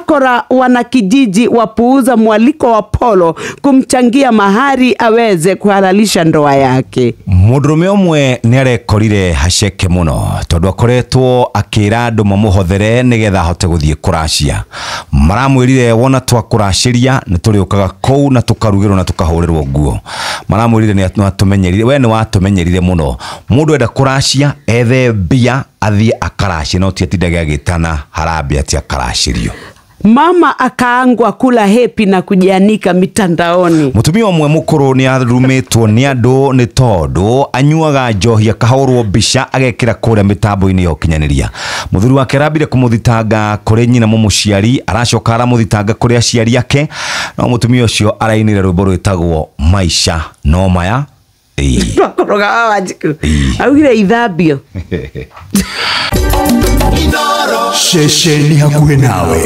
Akora wanakijiji wapuuza mwaliko wa Polo kumchangia mahari aweze kuhalalisha ndoa yake. Mũndũrũme ũmwe nĩ arekorire haceke mũno tondũ akoretwo akĩra andũ mamũhothere nĩgetha ahote gũthiĩ kũracia. Maramwĩrire wona twakũracĩria nĩ tũrĩũkaga kũu na tũkarugĩrwo na tũkahũrĩrwo nguo. Maramwĩrire nĩ atũmenyerire, we nĩ watũmenyerire mũno. Mũndũ enda kũracia ethe mbia athiĩ akaracie no ti atindage agĩtana harambee atĩ akaracĩrio. Mama akaangwa kula hepi na kujianika mitandaoni. Mutumia ũmwe mũkũrũ nĩ arumĩtwo nĩ andũ nĩ tondũ anyuaga njohi akahũrwo mbica agekĩra kũrĩa mĩtambo-inĩ ya ũkinyanĩria. Mũthuri wake arambire kũmũthitanga kũrĩ nyina mũmũciari, aracoka aramũthitanga kũrĩ aciari ake, no mũtumia ũcio arainire rwĩmbo rwĩtagwo Maisha no maya. Ĩĩ. Twakoroga wa Wanjiku. Ĩĩ. Augire ithambio. Ceceni hakuhĩ nawe.